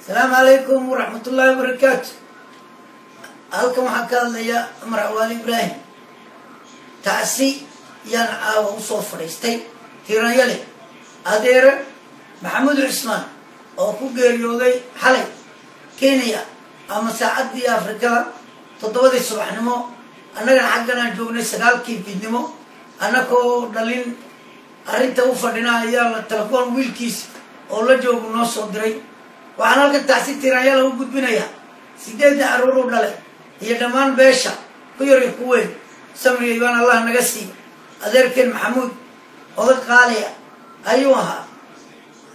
Asalaamu calaykum waraxmatullaahi wabarakaatu. Halkan waxaan ka hadlayaa Cumar Cawaali Ibraahim. Tacsi yaan caawa usoo fadhiistay tiiranya leh adeere Maxamuud Cismaan oo ku geeriyooday xalay Kenya ama saacaddii Afrikada 7dii subaxnimo, annagana xagganaan joognay 9kii fiidnimo. Annagoo dhalin arrinta u fadhina ayaa la telefoon wiilkiis oo la joogu noo soo diray. Waxaan halkan tacsi tiiraanya lagu gudbinayaa 8da carruur u dhalay iyo dhammaan beesha ku yar iyo ku weyn. Samriya ibaan Allah naga siiyo. Adeerkeen Maxamuud odag qaaliya ayuu ahaa.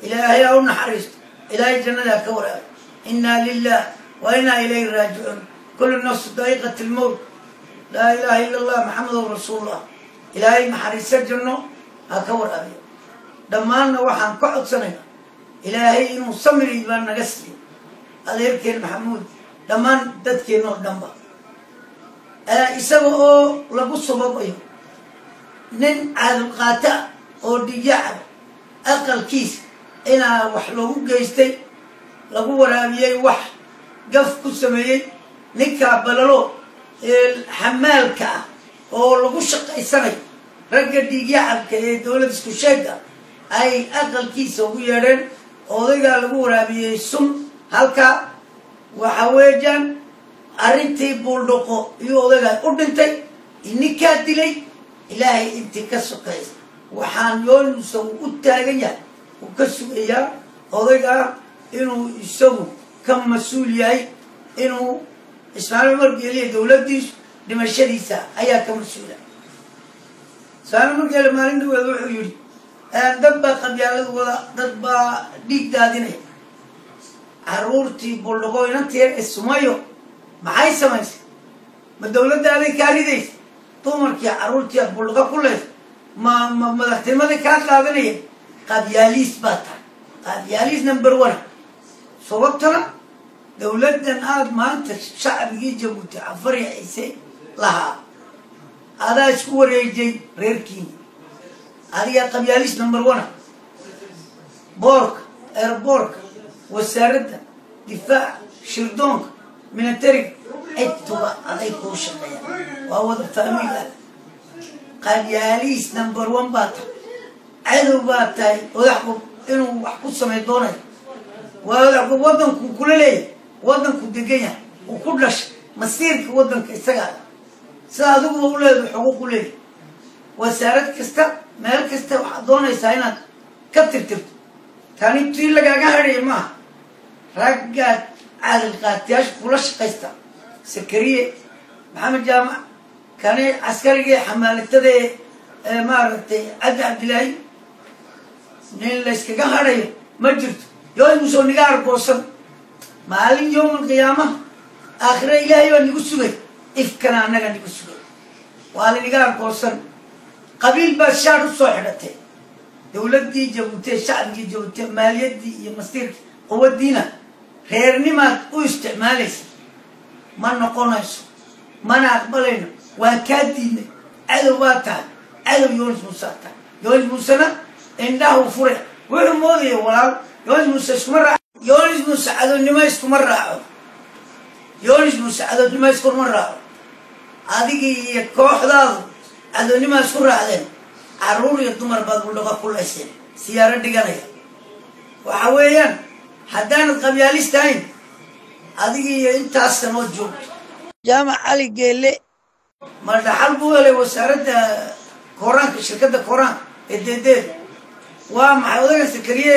Ilaahay ha u naxariisto, Ilaahay jannada ha ka waraayo. Inaa lilah wa inaa ilayhi raajicuun. Kullu nafsu daa'iqat lmowt. Laa ilaha ila Allah, Maxamedun rasuulullah. Ilaahay naxariiso janno ha ka waraabiyo. Dhammaanna waxaan ka codsanaynaa Ilaahay inuu samri baa naga siiyo adeerkeen Maxamuud, dhammaan dadkeenna oo dhanba, isaga oo lagu sababayo nin caadilqaata oo dhiyacab aqalkiisa inaa wax loogu geystay, lagu waraabiyey, wax gaf ku sameeyey ninkaa balalo xamaalka ah oo lagu shaqaysanayo ragga dhiigyacabka ee dowlad isku sheega ay aqalkiisa ugu yeedheen. Odaygaa lagu waraabiyey sun. Halkaa waxa weeyaan arrintii Buuldhaqo iyo odaygaa u dhintay ninkaa dilay. Ilaahay intii ka sokaysa waxaan Yoonusa uu u taagan yahay, uu ka sugayaa odaygaa inuu isagu ka mas-uul yahay, inuu Ismaaciil Cumar Geeliya dowladdiisu dhimashadiisa ayaa ka mas-uula. Ismaaciil Cumar Geele maalin dhaweed wuxuu yidhi dad baa qabyaalad wada, dad baa dhiig daadinaya. Caruurtii Buldhaqo, inanteer ee Sumayo maxay samaysay? Ma dowladdaaday kaa ridaysa? Dumarkii carruurtii aad Buldhaqo ku leysay ma madaxtinimaday kaa qaadanaya? Qabyaaliis baa tahay, qabyaaliis number one. Sababtana dowladdan aada maanta shacbigii Jabuuti Cafari Ciise lahaa adaa isku wareejay reerkiina. Adigaa qabyaaliis number one. Boorka, airboorka, wasaaradda difaaca, shirdoonka, militariga, intuba aday kuu shaqeeyaan, waa wada faamiga. Qabyaaliis number one baa tahay, cadow baa tahay. Odaxku inuu wax ku samay doonayo waa odaxku waddankuu kula leeyahay, waddanku degan yahay, uu ku dhashay, masiirka waddanka isagaa sida adiguba u leedahay xuquuq u leeyahay. Wasaarad kasta, meel kasta waxaad doonaysaa inaad ka tirtirto. Tani tii lagaaga hadhaya maaha. Raggaad caadil qaatiyaasha kula shaqaysta, Sakariye Maxamed Jaamac, kani caskarigii xamaalitadee maaragtay Cabdi Cabdilaahi, nin layskaga hadhayo ma jirto. Yoomusoo niga argoosan maalin yowmal qiyaamaha, aakhira Ilaahay baa nigu sugay, ifkana annaga nigu sugay. Waa laniga argoosan. Qabiil baad shaar u soo xidhatay dowladdii Jabuuti, shacbigii Jabuuti, maaliyaddii iyo masiirkii quwaddiina reernimaad u isticmaalaysa. Ma noqonayso, mana aqbalayno. Waan kaa diidnay. Cadow baa tahay, cadow Yoonis Muuse tahay. Yoonis Muusena indhahu fure, wuxuu moodaya walaal. Yoonis Muuse iskuma raaco, Yoonis Muuse cadownimo iskuma raaco, Yoonis Muuse cadownimo iskuma raaco. Adigii iyo kooxdaadu cadownimaa isku raacdeen. Carruur iyo dumar baad Buldhaqo ku layseen siyaaro dhiganaya. Waxa weeyaan haddaanad qabyaalista ahayn, adigii iyo intaas sanoo joogto Jaamac Cali Geelle ma dhaxal buu helay wasaaradda kooraanka, shirkadda kooraanka ee deedeeda? Waa maxay odayga Sakariye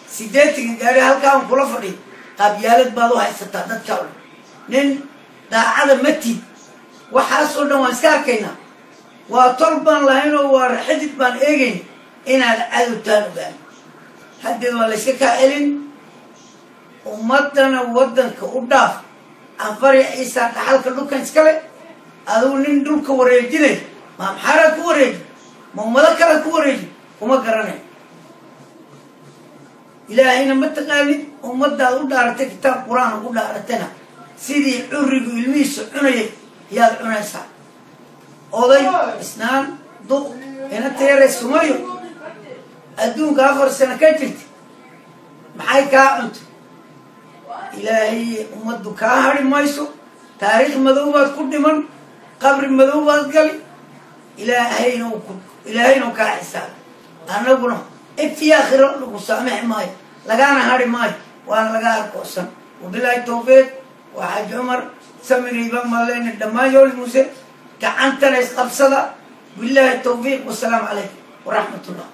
80ka gaari halkaan kula fadhiy? Qabyaalad baad u haysataa dadka o dhan, nin daacada matid. Waxaasoo dhan waan iska arkaynaa. Waa tol baan lahayn oo waa xidid baan eegayn inaad cadowtaan ogaan. Haddeed waa layska kaa celin. Ummaddana waddanka u dhaaf. Anfari Ciisa dhaxalka dhulkan iskale. Adigu nin dhulka wareejinay, ma Amxaaraad ku wareeji, ma ummado kalead ku wareeji, kuma garanayo. Ilaahayna ma taqaanid. Ummaddaad u dhaaratay, kitaab Qur-aan ugu dhaaratayna, sidii curigu ilmihiisa cunayay yaad cunaysaa. Oday, isnaan, duq, ina teere Sumayo adduunka 4 sano ka jirta maxay kaa cuntay? Ilaahay ummaddu kaa hari mayso. Taariikh madow baad ku dhiman, qabri madow baad gali. Ilaahayna ku Ilaahayna kaa xisaabay. Annaguna ifti aakhiro lagu saamixi maayo, lagaana hari maayo, waana laga arkoosan. Wabilaahi tawfiiq. Waa Xaaji Cumar samiriiba maleena dhammaan Yoonis Muuse, gacantana isqabsada. Bilaahi tawfiiq, wasalaamu calaykum waraxmat ullah.